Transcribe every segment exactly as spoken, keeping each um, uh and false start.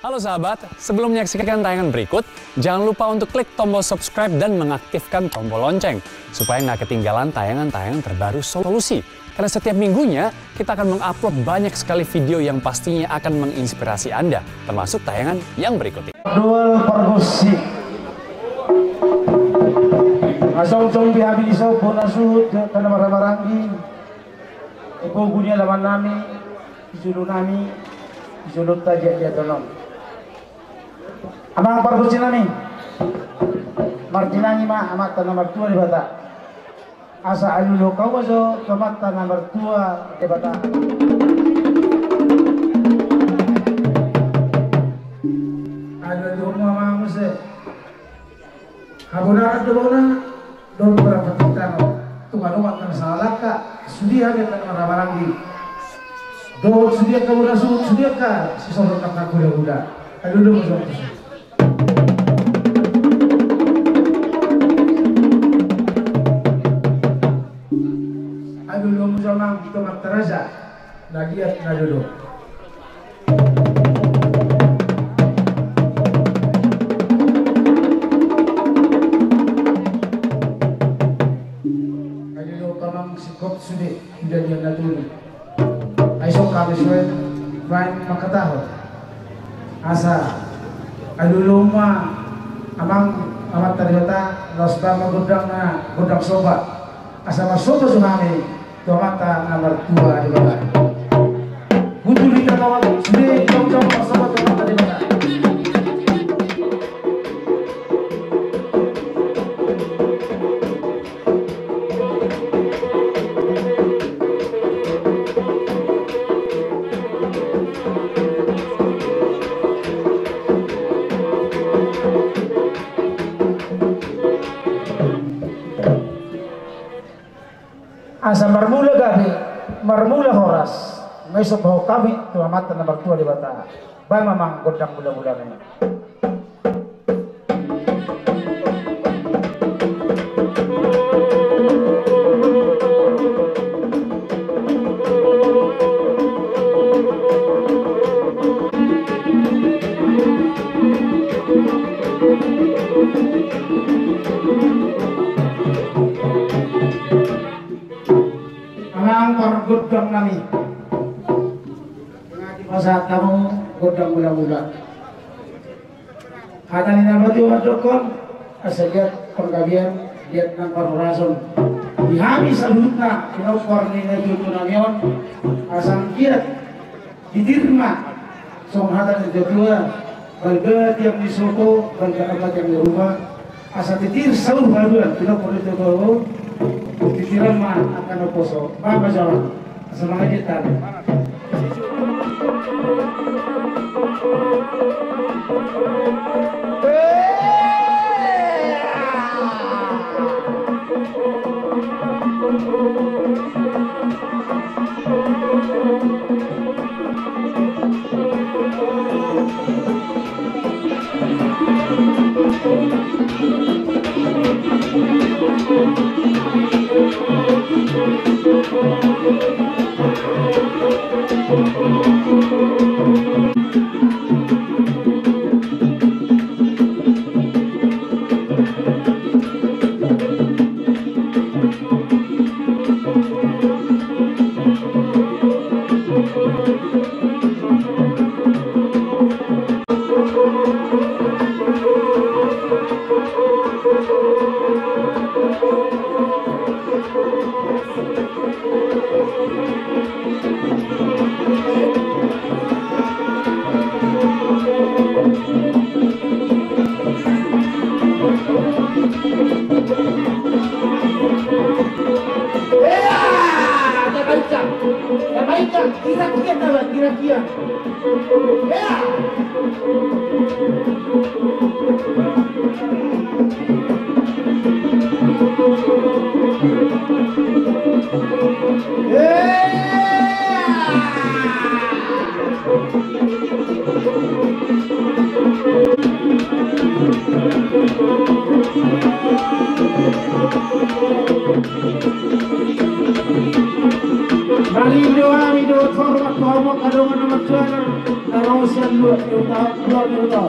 Halo sahabat, sebelum menyaksikan tayangan berikut, jangan lupa untuk klik tombol subscribe dan mengaktifkan tombol lonceng supaya nggak ketinggalan tayangan-tayangan terbaru Solusi. Karena setiap minggunya kita akan mengupload banyak sekali video yang pastinya akan menginspirasi Anda, termasuk tayangan yang berikut ini. Dual pargonsi. Asong song bihabi di sopo na suhut, karena marhaha maranggi. Ipogu ni alaman nami, di jolo nami, di jolo tajiak di aton on. Amang pargonsi nami, martinangi ma Amanta na martua Debata. Asa alualuhon hamu jo tu Amanta na martua Debata. Alualuhon ma amang muse. Habonaran do bona, dohot bona patitano, tung adong angka na sala langka, sude hami angka na marhaha maranggi. Dohot sude angka bona suhut, sude angka sisoron angka hulahula. Alualuhon ma jo amang muse. Alualuhon ma jo amang tu Amanta raja. Na liat na dodok. Alualuhon ma amang singkop sude, sude na tuli. Ai songon hami sude, baen mangkatahon. Asa alualuhon ma amang Amanta Debata, laos baen ma gondang na, gondang somba. Asa marsomba jo hami tu Amanta na martua Debata. Hutuli hita ma sude jongjong marsomba tu Amanta Debata. Asa marmula gabe, marmula horas, nga isomba hami tu Amanta na martua Debata. Baen ma amang gondang mula-mula na i. Amang pargondang nami. Nga dipasahat hamu gondang mula-mula. Hata ni na batua mandokkon, asa liat panggabean, liat nang parhorason. Di hami saluhutna, pinompar ni natua-tua nami on, asa anggiat titir ma, songon hata ni natua-tua, balga tiang ni sopo, balga tiang ni ruma, asa titir saur matua, pinompar ni natua-tua on, titiran ma angka na poso, baen ma jo amang, asa mangaji tadi. Ea! Tabaika! Tabaika! Kira-kira tawa, kira-kira. Ea! Mangido hami dohot hormat tu hamu angka dongan na marjalan. Taro sian luar ni huta, luar ni huta.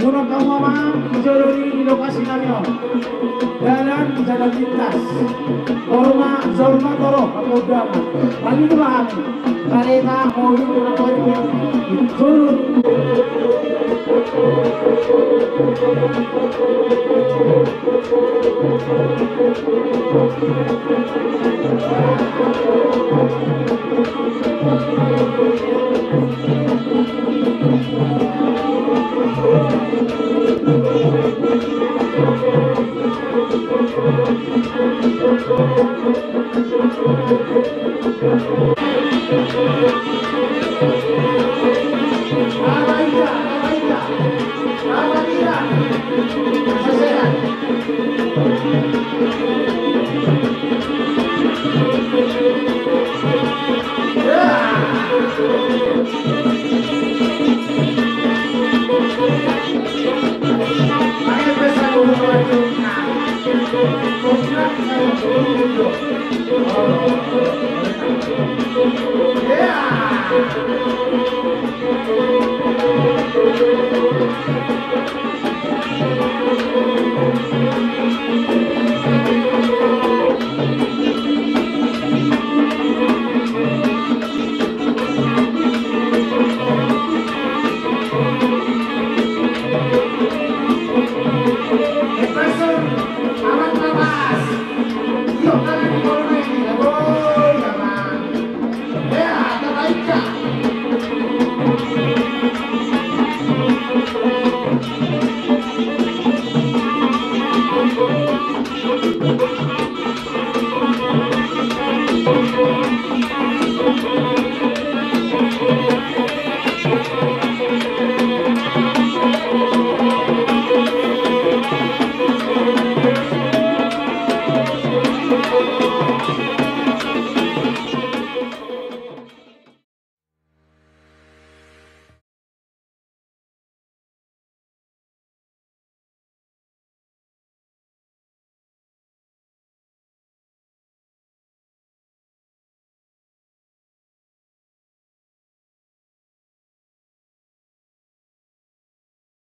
Muna hamu ma di jolo ni lokasi nami on. Dalan, jalan lintas. Horma, jolma, toro, hamu dama. Mali tu hami. Kareta, mobil, tu na poin. Jolo.